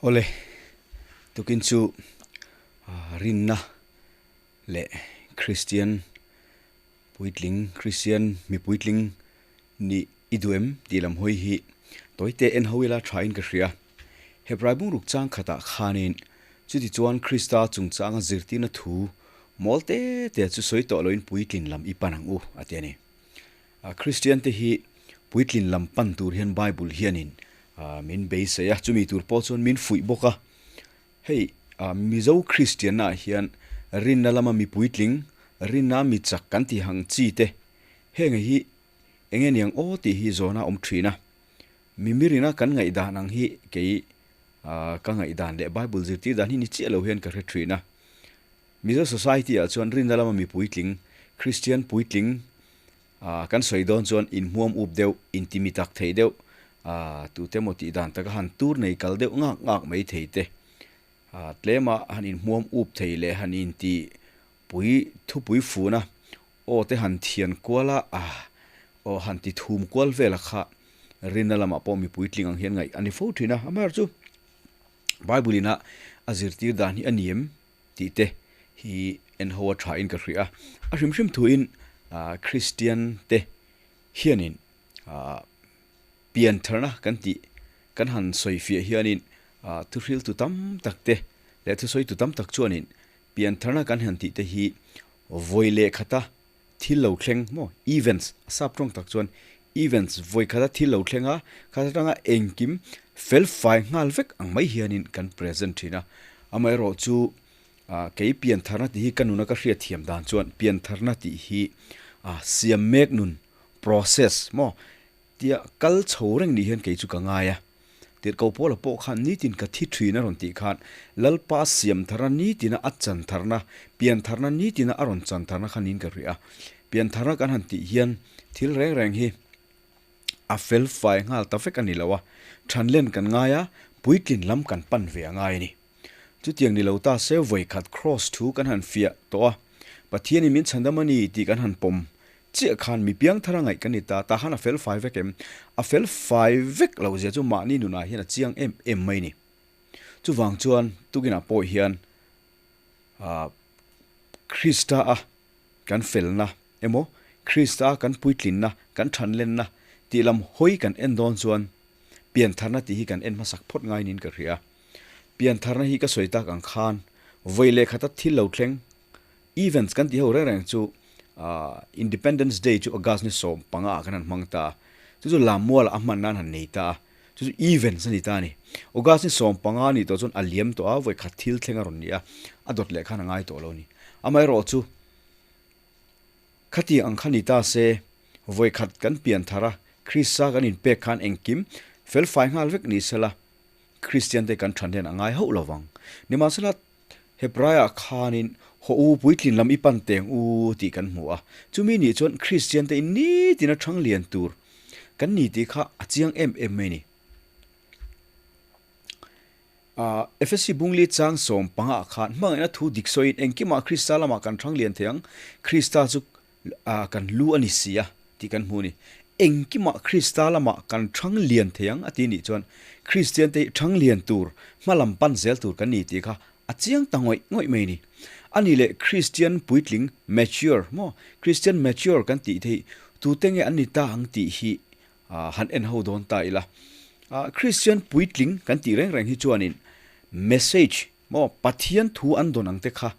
Awle, tukin chu rinna leh Kristian puitling, Kristian mi puitling nih i duh em tih lam hawi hi tawite en ho ila thain ka hria. Hebrai bungruk chang khatah khanin chuti chuan Krista chungchanga zirtirna thu mawl te te chu sawi tawh loin puitlin lam i pan ang u a ti a ni. Kristian te hi puitlin lam pan tur hian Bible hianin min beisei a, chumi tur pawh chuan min fuih bawk a. Hei Mizo Kristianna ah hian rinna lama mi puitling, rinna mi chak kan tih ang chi te heng hi eng nge niang aw tih hi zawhna a awm thin a. Mimirina kan ngaihdan ang hi kei ka ngaihdan leh Bible zirtir dan hi ni chiah lo hian ka hre thin a. Mizo society ah chuan rinna lama mi puitling, Kristian puitling kan sawi dawn chuan inhmuam up deuh, intimi tak thei deuh, tute emaw tih dan taka han tur nei kal deuh ngak ngak mai thei te, tlema han inhmuam up thei leh han inti pui thupui fun a, aw te han thian kual a, aw han ti thum kual vel a kha rinna lamah pawh mi puitling ang hian ngaih a ni fo thin a, amaherawhchu Bible ina a zirtir dan hi a ni em tih te hi en ho a tha in ka hria a, a hrim hrim thuin Kristian te hianin piantharna kan tih kan han sawi fiah hianin thuhriltu tam tak te leh thusawitu tam tak chuanin piantharna kan han tih te hi vawi leh khata thil lo thleng maw events a sap tawng tak chuan events vawi khata thil lo thleng a khat atanga engkim fel fai nghal vek ang mai hianin kan present thin a amaherawh chu ah kei piantharna tih hi ka nuna ka hriat thiam dan chuan piantharna tih hi ah siam mek nun process maw Tia kal chho reng ni hian kei chu ka ngai a. Tirhkoh Paula pawh khan nitin ka thi thin a rawn tih khan Lalpa siam tharna nitina a chan tharna, pian tharna nitina a rawn chan tharna kha niin ka ri a. Pian tharna kan han tih hian thil reng reng hi a fel fai nghal ta vek a ni lo a, thanlen kan ngai a, puitlin lam kan pan ve a ngai a ni. Chutiang ni lo ta se vawikhat Kraws thu kan han fiah tawh a, Pathianin min chhandam a ni tih kan han pawm Chiah khan mi piang thar a ngaih kan ni ta, tah khan a fel fai vek em? A fel fai vek lo zia chu mahni nunah hian a chiang em em mai ni. Chuvang chuan tukinah pawh hian ah Krista a kan felna emaw Krista a kan puitlinna, kan thanlenna tih lam hawi kan en dawn chuan piantharna tih hi kan en hmasak phawt ngai niin ka hria. Piantharna hi ka sawi tak ang khan vawi leh khata thil lo thleng Events kan tih ho reng reng chu Independence Day chu August ni 15 ah khan an hmang ta a, chu chu Lammual ah a hman nan han nei ta a, chu chu events a ni ta a ni. August ni 15 nih tawh chuan a liam tawh a, vawikhat thil thleng a rawn ni a, a dawt leh khan a ngai tawh lo a ni. Amaherawhchu khatiang ang kha ni ta se, vawikhat kan pian thar a, Krista kan inpek khan engkim felfai nghal vek ni sela, Kristian te kan than hian a ngai hauh lovang. Nimahsela, Hebraiah khanin haw u puitlin lam i pan teng u tih kan hmu a, chumi nih chuan Kristian te in nitin a thang lian tur kan ni tih kha a chiang em em mai a ni. Efesi bungli chang 15 ah khan hmangaihna thu dik sawiin engkimah Krista lamah kan thang lian thei ang, Krista chu kan lu a ni si a tih kan hmu a ni. Engkimah Krista lamah kan thang lian thei ang a ti nih chuan Kristian te hi thang lian tur, hma lam pan zel tur kan ni tih kha a chiang ta ngawih ngawih mai a ni. A nih leh Kristian puitling, mature, maw? Kristian mature kan tih theih tute nge an ni ta ang tih hi han en ho dawn ta ila. Kristian puitling kan tih reng reng hi chuanin message Maw, Pathian thu an dawn ang te kha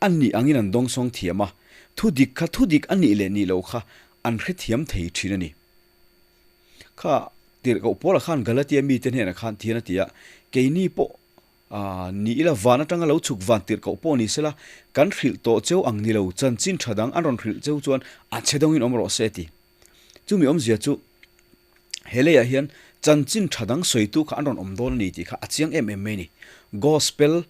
a nih angin an dawngsawng thiam a, thu dik kha thu dik a nih leh nih loh kha an hrethiam thei thin a ni. Kha tirhkoh Paula khan Galatia mite hnenah khan thian a ti a, Keini pawh ni ila van atanga lo chhuk van tirhkoh pawh ni sela, kan hrilh tawh cheu ang ni lo, chanchin tha dang an rawn hrilh cheu chuan a chhe dawngin awm rawh se a ti. Chumi awmzia chu he leiah hian chanchin tha dang sawitu kha an rawn awm dawn a ni tih kha a chiang em em mai a ni. Gospel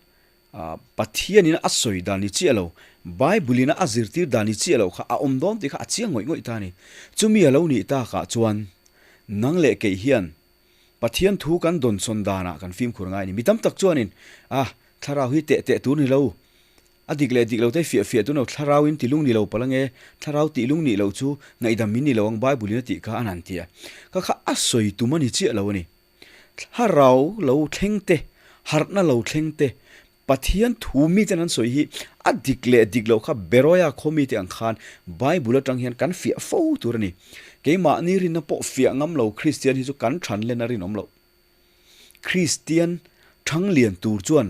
Pathianin a sawi dan ni chiah lo, Bible-in a zirtir dan ni chiah lo kha a awm dawn tih kha a chiang ngawih ngawih ta a ni. Chumi a lo nih takah chuan nang leh kei hian Pathian thu kan dawnsawn danah kan fimkhur ngai a ni. Mi tam tak chuanin, Ah, thlarau hi teh teh tur ni lo, A dik leh dik lo te fiah fiah tun lo thlarau in ti lung ni lo palh ange, thlarau tih lung nih loh chu ngaihdam min ni lo ang Bible in a tih kha an han ti a, ka kha a sawi tum a ni chiah lo a ni. Thlarau lo thleng te, Harhna lo thleng te, Pathian thu miten an sawi hi a dik leh dik loh kha Beroia khaw mite ang khan Bible atang hian kan fiah fo tur a ni. Keimahni rinna pawh fiah ngam lo Kristian hi chu kan than len a rinawm loh. Kristian thanglian tur chuan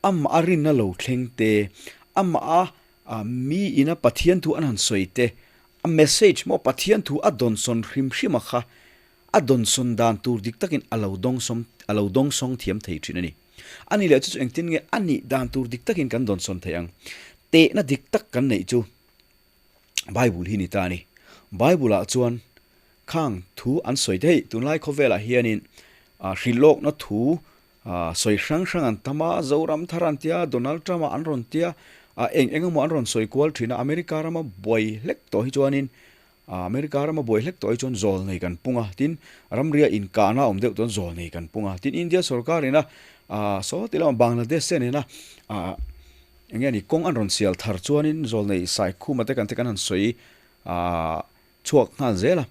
amah a rinna lo thleng te, amah a mi ina Pathian thu an han sawi te, a message maw Pathian thu a dawnsawn hrim hrim a kha a dawnsawn dan tur dik takin a lo dawngsawm a lo dawngsawng thiam thei thin a ni. A nih leh chu chu engtin nge a nih dan tur dik takin kan dawnsawn thei ang? Tehna dik tak kan neih chu Bible hi ni ta a ni. Bible ah chuan khang thu an sawi te hei tunlai khawvelah hianin hrilhlawkna thu sawi hrang hrang an tam a, Zoram thar an tia, Donald Trump-a an rawn tia, eng eng emaw an rawn sawi kual thin a, America rama buai hlek tawh hi chuanin America rama buai hlek tawh hi chuan zawl nei kan pung a, tin ramria inkahna awm deuh chuan zawl nei kan pung a, tin India sorkar ina saw ti lama Bangladesh te nena eng nge ni kawng an rawn sial thar chuanin zawl nei sai khuma te kan te kan han sawi chhuak nghal zel a,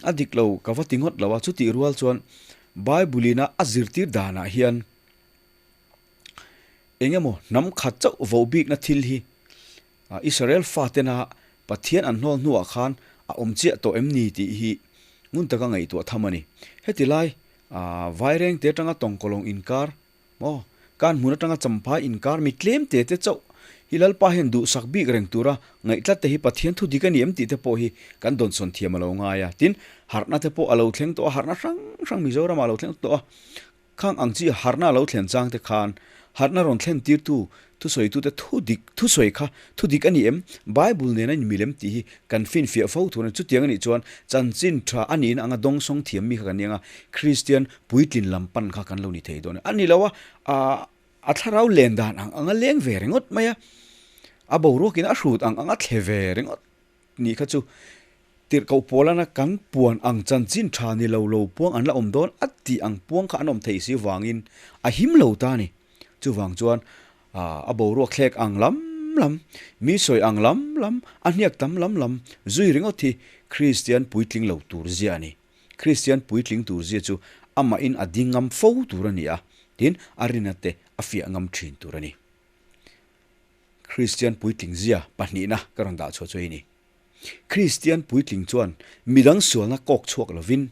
a dik lo ka va ti ngawt lo a, chutih rual chuan Bible ina a zirtir danah hian eng emaw hnam khat chauh vo bikna thil hi Israel fatena Pathian an hnawl hnuah khan a awm chiah tawh em ni tih hi ngun taka ngaihtuah tham a ni. Heti lai, Vairengte atanga Tawngkawlawng inkar maw, Kanhmun atanga Champhai inkar mi tlem te te chauh hi Lalpa hian duhsak bik reng tura ngaihtlat te hi Pathian thu dik a ni em tih te pawh hi kan dawnsawn thiam a lo ngai a. Tin, harhna te pawh a lo thleng tawh a, harhna hrang hrang Mizoramah a lo thleng tawh a. Khang ang chi harhna a lo thlen chang te khan harhna rawn thlen tirtu thusawitute thu dik thusawi kha thu dik a ni em? Bible nen a inmil em tih hi kan finfiah fo thur a ni. Chutiang a nih chuan chanchin tha a niin anga dawngsawng thiam mi kha kan ni anga Kristian puitlin lam pan kha kan lo ni thei dawn a ni. A ni lo a, a thlarau len dan ang anga leng ve ringawt mai a, a boruakin a hrut ang anga thle ve ringawt nih kha chu Tirhkoh Paulana kan puan ang chanchin tha ni lo lo puang an la awm dawn a tih ang puang kha an awm theih si vangin a him lo ta a ni. Chuvang chuan a boruak thlek ang lam lam, mi sawi ang lam lam, a hniak tam lam lam zui ringawt hi Kristian puitling lo tur zia a ni. Kristian puitling tur zia chu amahin a ding ngam fo tur a ni a, tin a rina te a fiah ngam thin tur a ni. Kristian puitling zia pahnihna ka rawn dah chhuah chu hei ni. Kristian puitling chuan midang sualna kawk chhuak lovin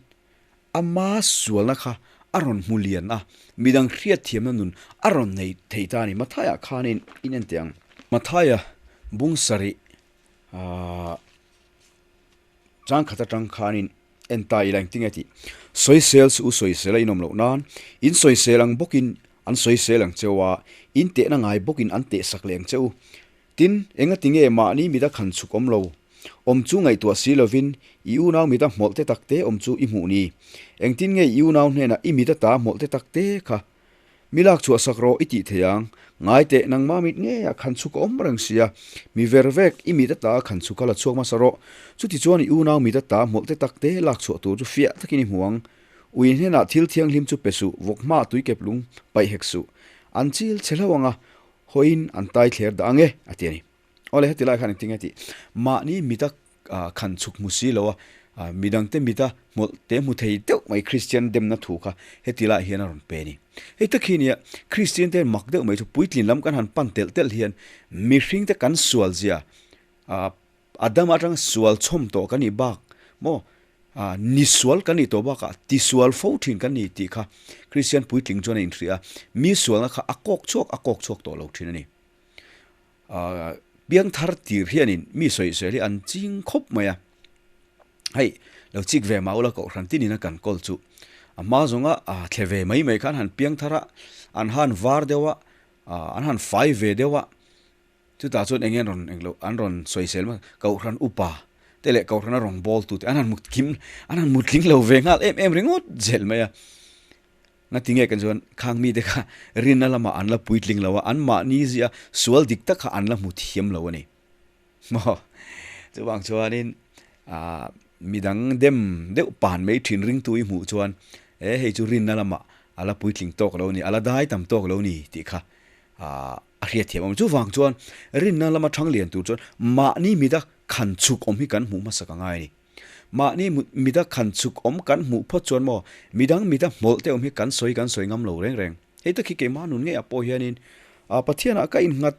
ama sualna kha a rawn hmu lian a, midang hriatthiamna nun a rawn nei thei ta a ni. Mathaia khanin in en teh ang. Mathaia bung sarih chang khat atang khanin en ta ila engtin nge tih. Sawisel suh u sawisel a inawm loh nan, in sawisel ang bawkin an sawisel ang cheu a, in tehna ngai bawkin an tehsak leh ang che u. Tin, engati nge mahni mida khan chhuk awm lo? Awm chu ngaihtuah si lovin, i unau mida hmawlh te tak te awm chu i hmuh ni. Engtin nge i unau hnenah i mida ta hmawlh te tak te kha mi lak chhuah sak rawh i tih thei ang? Ngai teh, nangmah mit ngeia khan chhuk a awm reng sia, mi ver vek i mida ta khan chhuk a la chhuak hmasa rawh. Chutichuan i unau mida ta hmawlh te tak te lak chhuah tur chu fiah takin i hmu ang. Ui hnenah thil thianghlim chu pe suh, vawk hmaah tuikep lung paih hek suh. An chil che hlauh ang a, Hawiin an tai thler dah ang e, a ti a ni. Awle, heti lai khan engtin nge tih? Mahni mita khan chhuk hmu si lo a, midangte mita hmawlh te hmu thei deuh mai Kristian demna thu kha heti laiah hian a rawn pe a ni. Hei tak hi nia, Kristian te mak deuh mai chu puitlin lam kan han pan telh telh hian mihringte kan sual zia, Adama atanga sual chhawm tawh kan nih bak maw? Ni sual kan nih tawh bakah ti sual fo thin kan ni tih kha Kristian puitling chuan a inhria a, mi sualna kha a kawk chhuak a kawk chhuak tawh lo thin a ni. Piangthar tir hianin mi sawisel hi an ching khawp mai a, hei lo chik ve mah ula kohhran tinin a kan kawl chu a hma zawnga thle ve mai mai khan han piangthar a, an han var deuh a, an han fai ve deuh a, Chutah chuan eng nge an rawn eng loh an rawn sawisel mai Kohhran upa te leh Kohhran a rawn bawl tute an han mut kim an han mutling lo ve nghal em em ringawt zel mai a. Ngati nge kan chuan khang mite kha rinna lamah an la puitling lo a, an mahni zia sual dik tak kha an la hmu thiam lo a ni. Maw? Chuvang chuanin ah midang dem deuh pan mai thin ringtu i hmuh chuan e hei chu rinna lamah a la puitling tawk lo a ni, a la dai tam tawk lo a ni tih kha ah A hriatthiam awm. Chuvang chuan rinna lama thang lian tur chuan mahni mida khan chhuk awm hi kan hmuh hmasak a ngai a ni. Mahni mida khan chhuk awm kan hmuh phawt chuan maw midang mida hmawlh te awm hi kan sawi kan sawi ngam lo reng reng. Hei tak hi keimah nun ngeiah pawh hianin Pathianah ka innghat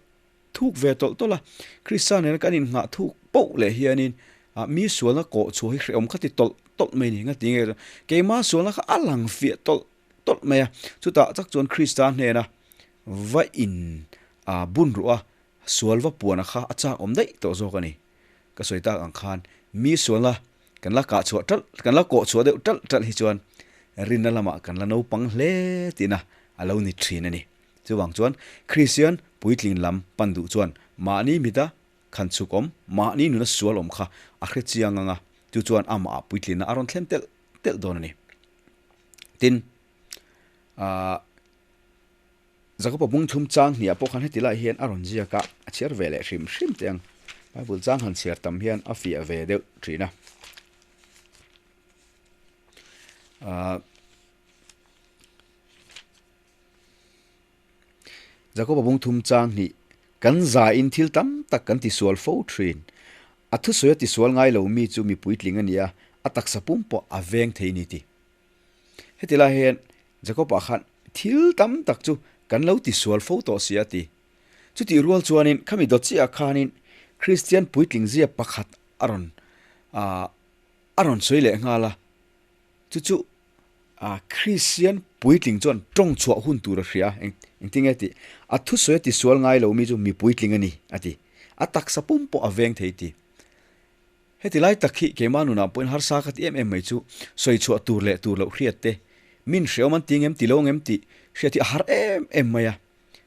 thuk ve tawlh tawlh a, Krista nena kan innghah thuk poh leh hianin mi sualna kawh chhuah hi hrehawm kha ti tawlh tawlh mai a ni. Engati nge keimah sualna kha a lang fiah tawlh tawlh mai a, chutah tak chuan Krista hnena va in bun ruh a, sual va puana kha a chak awm daih tawh zawk a ni. Ka sawi tak ang khan mi sualna kan la kah chhuah ṭalh, kan la kawh chhuah deuh ṭalh ṭalh hi chuan rinna lamah kan la naupang hle tihna a lo ni ṭhin a ni. Chuvang chuan Kristian puitling lam pan duh chuan mahni mita khan chhuk awm, mahni nuna sual awm kha a hre chiang ang a, chu chuan amah puitlinna a rawn thlen telh telh dawn a ni. Tin, aah Jakoba bung thum chang hniah pawh khan heti lai hian a rawn ziak a, a chhiar ve leh hrim hrim teh ang. Bible chang han chhiar tam hian a fiah ve deuh thin a. Aah Jakoba bung thum chang hnih, Kan zain thil tam tak kan tisual fo thin. A thusawi a tisual ngai lo mi chu mi puitling a ni a, a taksa pum pawh a veng thei ni ti. Heti lai hian Jakoba khan thil tam tak chu kan lo tisual fo tawh si a ti. Chutih rual chuanin khami dawt chiah khanin Kristian puitling zia pakhat a rawn a rawn sawi leh nghal a. Chu chu Kristian puitling chuan tawng chhuah hun tur a hria a, engtinge tih? A thusawi a tisual ngai lo mi chu mi puitling a ni, a ti. A taksa pum pawh a veng thei ti. Heti lai tak hi keimah nunah pawhin harsa ka ti em em mai chu sawi chhuah tur leh tur loh hriat te, min hreawm an ti ngem ti lo ngem tih hriat hi a har em em mai a.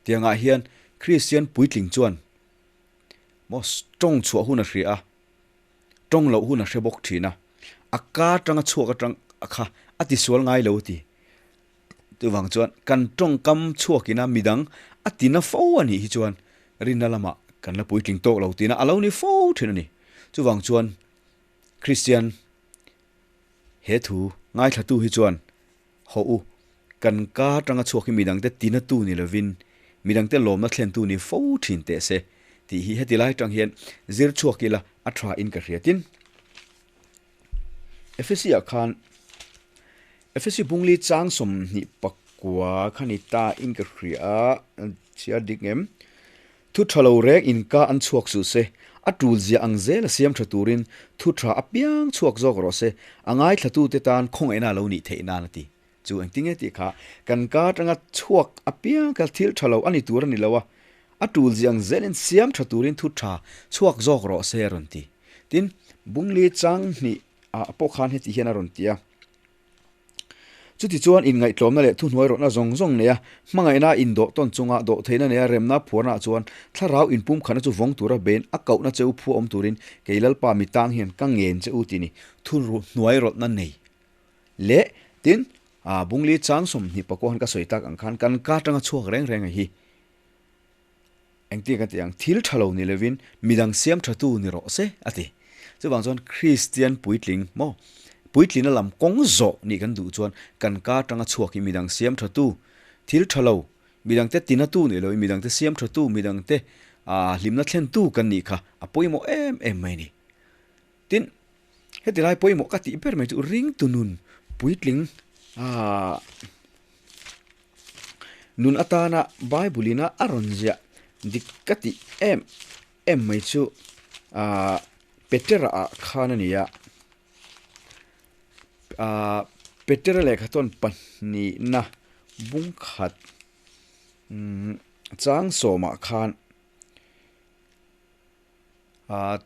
Tiangah hian Kristian puitling chuan maw tawng chhuah hun a hria a, tawng loh hun a hre bawk thin a, a ka atanga chhuak atang kha a tisual ngai lo a ti. Chuvang chuan kan tawngkam chhuakina midang a tina fo a nih hi chuan rinna lamah kan la puitling tawk lo tina a lo ni fo thin a ni. Chuvang chuan Kristian he thu ngaithlatu hi chuan Hawh u, kan ka atanga chhuak hi midangte tinatu ni lovin midangte lawmna thlentu ni fo thin teh se tih hi heti lai atang hian zir chhuak ila a tha in ka hria. Tin, Efesi ah khan Efesi bungli chang 21 kha ni ta in ka hria a, chhiar dik ngem? Thu tha lo reng in ka an chhuak suh se, a tul zia ang zel a siam tha turin thu tha apiang chhuak zawk rawh se, a ngaithlatute tan khawngaihna a lo nih theih nan a ti. Chu engtinge tih kha kan ka atanga chhuak apiang kha thil tha lo a ni tur a ni lo a, a tul zia ang zelin siam tha turin thu tha chhuak zawk rawh se a rawn ti. Tin, Bungli chang hnih ah pawh khan heti hian a rawn ti a. Chutichuan inngaihtlawmna leh thuhnuairawhna zawng zawng neia hmangaihna indawh tawn chunga dawhtheihna neia remna phuarnaah chuan thlarau inpumkhatna chu vawng tura bein a kohna che u phu awm turin kei Lalpa mi tang hian ka ngen che u tih ni thuhnuairawlhna nei leh tin Bungli chang 29 han ka sawi tak ang khan kan ka atanga chhuak reng reng a hi Engtin ka ti ang, thil tha lo ni lovin midang siam tha tu ni rawh se a ti. Chuvang chuan Kristian puitling maw, puitlina lam kawng zawh nih kan duh chuan kan ka atanga chhuak hi midang siam tha tu, thil tha lo, midangte tina tu ni lovin midangte siam tha tu, midangte hlimna thlen tu kan nih kha a pawimawh em em mai a ni. Tin, heti lai pawimawh ka tih ber mai chu ringtu nun puitling nun atana Bible ina a rawn ziah dik ka tih em em mai chu ah Petera ah khan a ni a, ah Petera lehkha chuan pahnihna bung khat umm chang sawmah khan ah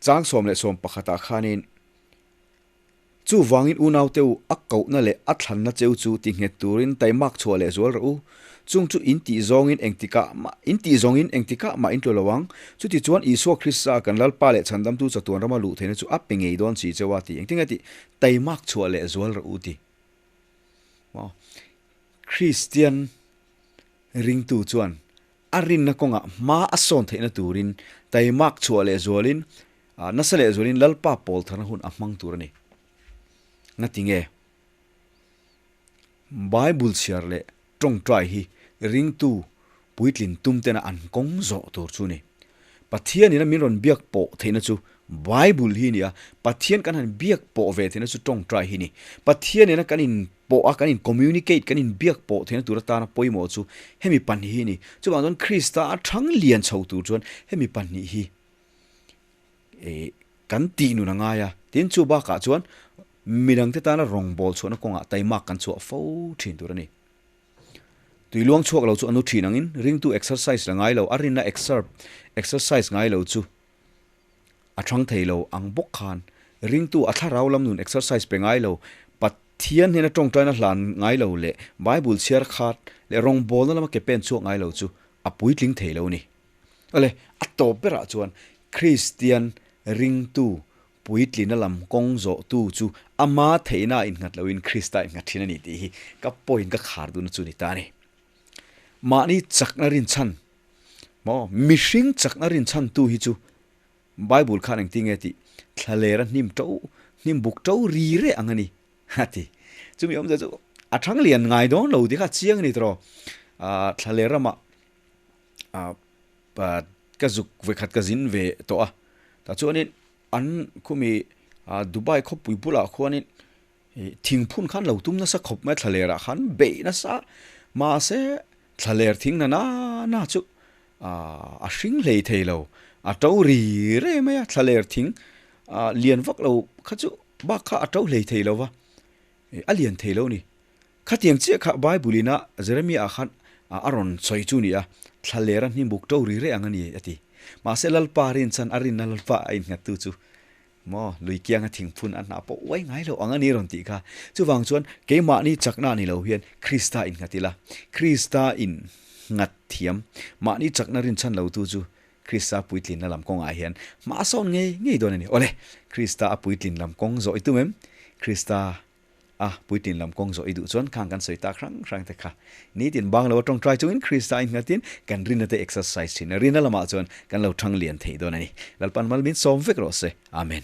Chang 11 ah khanin, Chuvangin unaute u, a kohna leh a thlanna cheu chu ti nghet turin taimak chhuah leh zual rawh u. Chung chu in tih zawngin engtikah mah in tih zawngin engtikah mah in tlu lo ang. Chutichuan Isua Krista kan Lalpa leh Chhandamtu chatuan rama luh theihna chu a pe ngei dawn si cheu a ti. Engtin nge tih? Taimak chhuah leh zual rawh u ti. Maw? Kristian ringtu chuan A rinna kawngah hma a sawn theihna turin taimak chhuah leh zualin, nasa leh zualin Lalpa pawl tharna hun a hmang tur a ni. Ngati nge? Bible chhiar leh tawngtai hi ringtu puitlin tum tena an kawng zawh tur chu a ni. Pathianin a min rawn biak pawh theihna chu Bible hi a ni a, Pathian kan han biak pawh ve theihna chu tawngtai hi a ni. Pathianina kan in. pawh a, kan in communicate, kan in biak pawh theihna tur atana pawimawh chu hemi pahnih hi a ni. Chuvang chuan Krista a thang lian chho tur chuan hemi pahnih hi eh kan tih nun a ngai a. Tin, chu bakah chuan midangte tana rawngbâwl chhuahna kawngah taimak kan chhuah fo thin tur a ni. Tui luang chhuak lo chu a nu thin angin ringtu exercise la ngai lo, a rinna exercise ngai lo chu a thang thei lo ang bawk khan ringtu a thlarau lam nun exercise pe ngai lo, Pathian hnena tawngtaina hlan ngai lo leh Bible chhiar khat leh rawngbawlna lama ke pen chhuak ngai lo chu a puitling thei lo a ni. Awle, a tawp berah chuan Kristian ringtu puitlina lam kawng zawhtu chu ama theihna a innghat loin Krista a innghat thin a ni tih hi ka point ka khar duhna chu ni ta a ni. Mahni chakna rinchhan Maw? Mihring chakna rinchhantu hi chu Bible khan engti nge tih thlalera hnim to, hnim buk to ri reh ang a ni, a ti. Chumi awmzia chu a thang lian ngai dawn lo tih kha a chiang a ni tawh. Aaa thlaler ramah aaa ka zuk vekhat ka zin ve tawh a, tah chuanin an khumi Dubai khawpui bulah khuanin Thingphun khan lo tum nasa khawp mai a, thlalerah khan beih nasa mahse thlaler thing na na na chu a hring hlei thei lo, a to ri rei mai a, thlaler thing lian vak lo kha chu bak kha a to hlei thei lo va, a lian thei lo a ni. Khatiang chiah kha Bible ina Jeremiah khan a rawn sawi chu a ni a, thlalera hnimbuk to ri rei ang a ni a ti. Mahse Lalpa rinchhan a rinna Lalpa a innghattu chu Maw, lui kianga thingphun a hna pawh uai ngai lo ang a ni rawn tih kha. Chuvang chuan keimahni chakna ni lo hian Krista innghat ila. Krista innghat thiam, mahni chakna rinchhan lotu chu Krista puitlinna lam kawngah hian hma a sawn ngei ngei dawn a ni. Awle, Krista a puitlin lam kawng zawh i tum em? Krista a puitlin lam kawng zawh i duh chuan khang kan sawi tak hrang hrang te kha nitin bang lo a tawngtai chungin Krista innghatin kan rinna te exercise thin a, rinna lamah chuan kan lo thang lian thei dawn a ni. Lalpan mal min sawm vek rawh se. Amen.